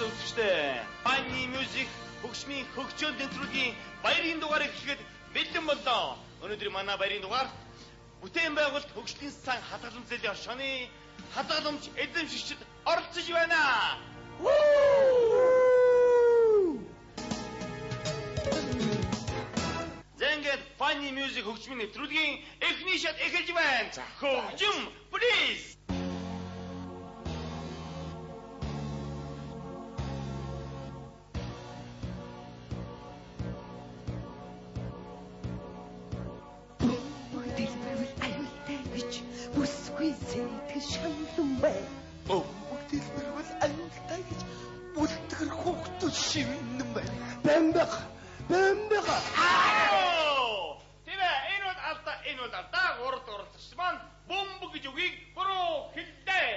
Үзэгчдээ Funny Music хөгжмийн хөгжөөл нэвтрүүлгийн баярын дугаар эхлэхэд бэлэн боллоо. Өнөөдөр манай баярын дугаарт бүтээн байгуулалт хөгжлийн сан хадгаламж зээлийн оршооны хадгаламж эзэмшигчид оролцож байна. За ингээд Funny Music хөгжмийн нэвтрүүлгийн эхний шат эхэлж байна. Хөгжим please. Шаналан бай. Бөмбөг дэлбэрвэл аюултай гэж бүлтгэр хүүхдүүд шивнэн байна. Бэмбэг. Бэмбэг. Тэр энэ бол алдаа, энэ бол алдаа. Гурав оролцогч маань бөмбөг гэж үгийг буруу хэллээ.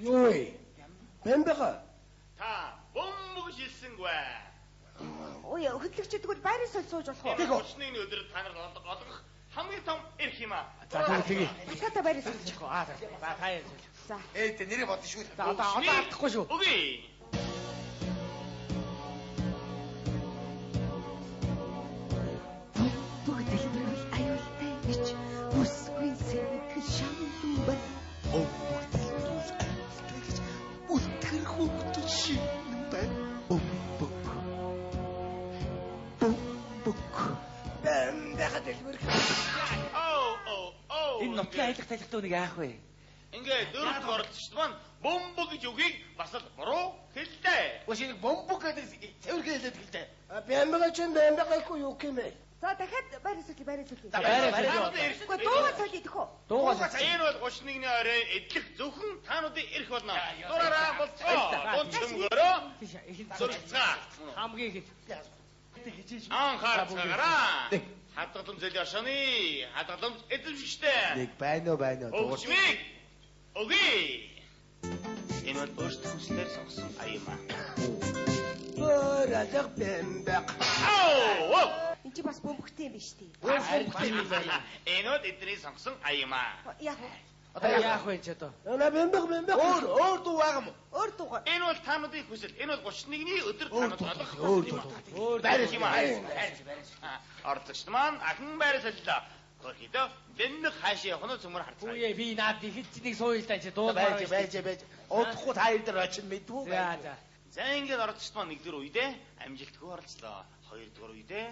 Юу вэ? Бэмбэг. Та бөмбөг хэлсэнгүй. Ой, хөдлөгч тэгвэл байрын соль сууж болох уу? Тэр 31-ний өдөр та нарт олгох хамгийн том эрх юм аа. За тэгье. Батгата байрын сольж. Аа за та яа соль. За. Эй, тэ нэрээ бодно шүү. За одоо алдахгүй шүү. Үгүй. Бөмбөг дэлбэрвэл аюултай гэж бүсгүй сэтгэл шаналан бай. Бөмбөг дэлбэрвэл аюултай гэж бүлтгэр хүүхдүүд шивнэн байна. Бөмбөг. Бөмбөг. Бэмбэг дэлбэрэх. Оо. Энэ нутгийн айлах талхтай нэг яах вэ? Ингээд дөрөв дэх оролцогчд маань бөмбөг гэж үгийг бас л буруу хэллээ. Үгүй шинэ бөмбөг гэдэг цэвэрхэн хэлээд гэлтэй. Бэмбэг чинь бэмбэг гэхгүй юу юм бэ? За дахиад байрын соль, байрын соль. За байраа соль. Үгүй дуугаа соль идэх үү? Дуугаа соль. Энэ бол 31-ний орой эдлэх зөвхөн таануудын эрх болно. Дураараа болцгоо. Дунд чөмгөөрөө зурцгаа. Хамгийн их. Анхаарцгаараа. Хадгаламж зээл оршооны хадгаламж эзэмшигчтэй. Нэг байна уу, байна уу. Хөгжмийг өгье. Энэ бол өөрсдөө хүслээр сонгосон аяма. Бөрөлөг бэмбэг. Оо! Энд чи бас бөмбөгтэй юм биш үү? Энэ бол эдний сонгосон аяма. Яах вэ? Одоо яах вэ чи одоо? Наа бэмбэг бэмбэг. Өөр өөр дуу байгаа юм уу? Өөр дуугаа. Энэ бол таануудын хүсэл. Энэ бол 31-ний өдөр таанууд олох. Өөр дуу. Өөр байр юм аа. Оролцогч маань ахин байр солилоо. Хөрхидөө бэмбэг хаашаа явах нь цөмөр харцгаая. Үгүй би наад ихэд чи нэг сууя л та чи дуулмаар Байж байж байж. Удахгүй та хоёр дээр очин мэдвүү. За за. За ингээд оролцогч маань нэгдүгээр үедээ амжилтгүй оролцлоо. Хоёрдугаар үедээ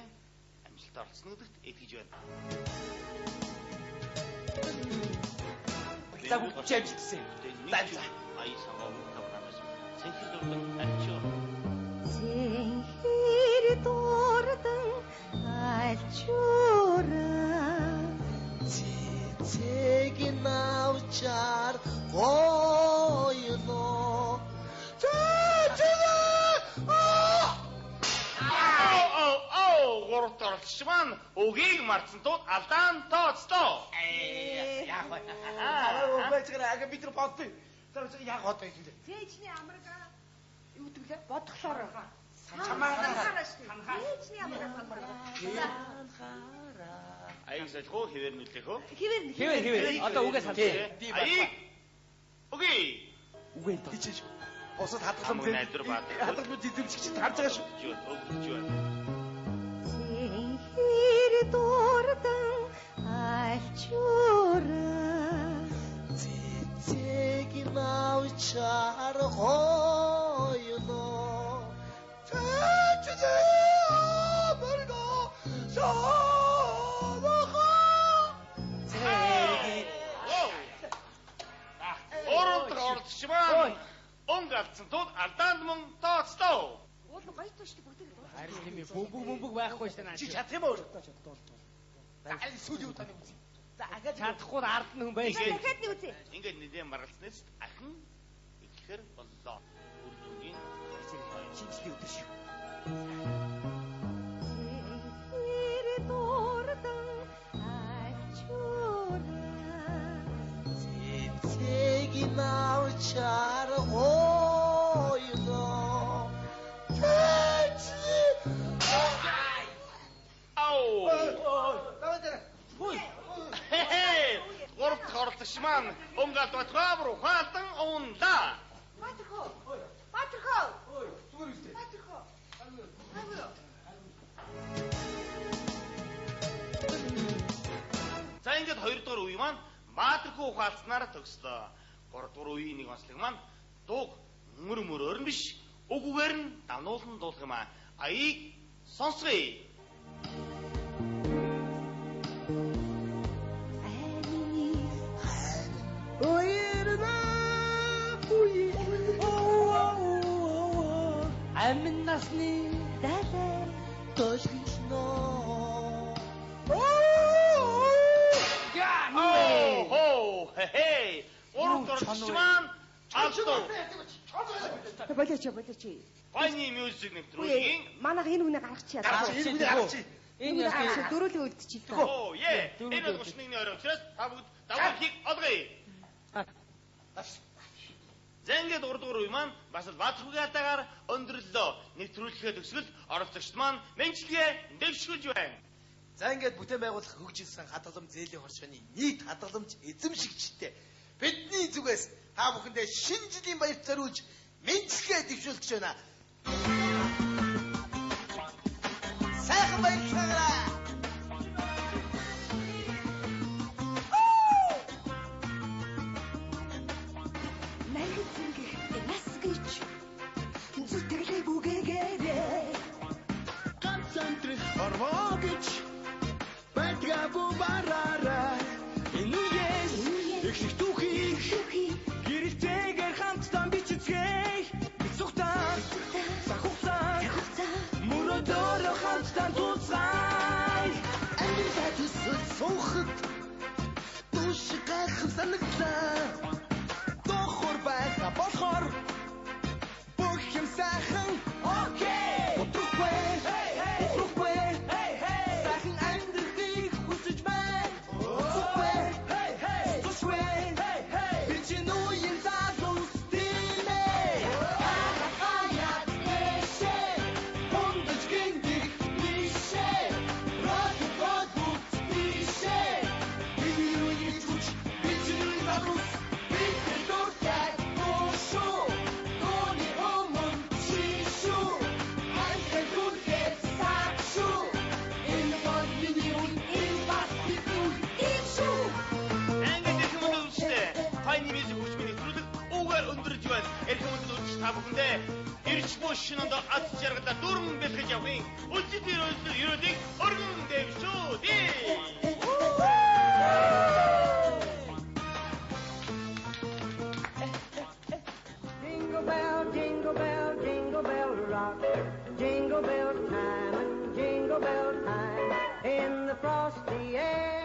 амжилттай оролцсон гэдэгт итгэж байна. За бүгд чи амжилтсан. За за. Аяа сонгоо тавханаас. Цэнхэр дурдан альчуу. Цэнхэр дурдан альчуура. Цэцэг навчаар гоёно. Цэцэг. Оо, гурав дахь оролцогч маань үгийг мартсан тул алдаан тооцлоо. Яах вэ? Аа, байж байгаа ага бид нар бодсон. За яах одоо юм бэ? Цээжний амраг юу гэдэг лээ? Бодглоор. Чамаараа. шүү дээ. Цээжний амраг санхаараа. Аяг солих уу, хэвээр нүлэх үү? Хэвээр Хэвээр хэвээр. Одоо үгээ санаа. Аяг өгье. Үгээ Тийч шүү. Бусад хадгаламж найдвар баад. Хадгаламж эзэмшигчид харж байгаа шүү. Өгч байна. Цэнхэр дурдан альчуура. Цэцэг навчаар гоёно. Цэцэг амарга сараха. Цэрэг. Гурав дахь оролцогч маань өнгө алдсан тул алдаанд мөн тооцлоо. Уул нь гоё тууштай бүгдийг дуулах. Харин тийм ээ бөмбөг бөмбөг байхгүй шүү дээ. Чи чадах юм уу? Аль сүүлийн удаа нэг үзье. За ахаад чадахгүй ард нь хүн байж. Дахиад нэг үзье. Ингээд нэлээд маргалцснаас ахин эхлэхэр боллоо. Үр дүнгийн шинжлэх өдөр шүү. Цэнхэр дурдан альчуура. Цэцэг навчаар гоёно. Цэцэг. Ау. Давай. Хээ. Гурав дахь оролцогч маань өнгө алдватгаа буруу хаалдан унлаа. Баатар хөө. үе маань Баатархүү ухаалцсанаар төгслөө. 3 дугаар үеийн нэг онцлог маань дууг мөр мөрөөр нь биш, уг үгээр нь давнуулан дуулах юм аа. Аяыг сонсгоё. Амин насны Далай Тошгино. Оо хоо хэ. Гурав дугаар маань алдуу. Болооч болооч. Funny Music нэвтрүүлгийн Манайх энэ хүнийг гаргачих Гаргачих, яа. энэ хүнийг гаргачих. Энэ яа. Дөрүлөө үлдчихээ. Оо е. Энэ бол 31-ний орой учраас та бүгд давуулхийг олгоё. За ингээд 3 дугаар үе маань бас л Баатархүүгийн алдаагаар өндөрлөө. Нэвтрүүлэхээ төгсгөл оролцогчд маань мэнчилгээ дэвшүүлж байна. За ингээд бүтээн байгуулах хөгжилсэн хадгаламж зээлийн хоршооны нийт хадгаламж эзэмшигчтэй бидний зүгээс та бүхэндээ шинэ жилийн баярт зориулж мэндчилгээ дэвшүүлэх гэж байна. Сайхан баярлалаа. Нарийн цэнгэх нас гэж зүтгэлээ бүгээгээрээ Ганц амьдрах орвоо гэж байдгаагүй бараараа. Энэ үеэс эхлэх түүхийг гэрэлтэйгээр хамтдаа бичицгээе. Бицухтаа сахуцаа мөрөөдөөрөө хамтдаа тулцгаая. Амьдралаа төсөл суухад дууш гайхав санагдлаа. Дохор байха болохоор бүх юм сайхан окей. Утрахгүй, утрахгүй, сайхан амьдрахыг хүсэж байна. Уцгүй, тусгүй, би чинь үеийн залуус тийм ээ. Хаяа дэшээ, хундаж гиндих бишээ, рок бод бүгд бишээ. Бидний үеийн хүч, би чинь үеийн залуус, бид тэр дуртай дуу шүү. Дууны өмнө чи шүү. Ханхай дүрхээ саад шүү. Энэ бол миний үе, энэ бас бидний үе, тийм шүү. Ингээд эрхэм хүндэт үзэгчдээ Funny Music хөгжмийн нэвтрүүлэг үүгээр өндөрж байна. Эрхэм хүндэт үзэгч та бүхэндээ ирч буй шинэ ондоо аз жаргалаа дүүрэн бэлгэж явахын үлзий ерөөлийг өргөн дэвшүүлье. Jingle bell, jingle bell, jingle bell rock. Jingle bell time and jingle bell time. In the frosty air.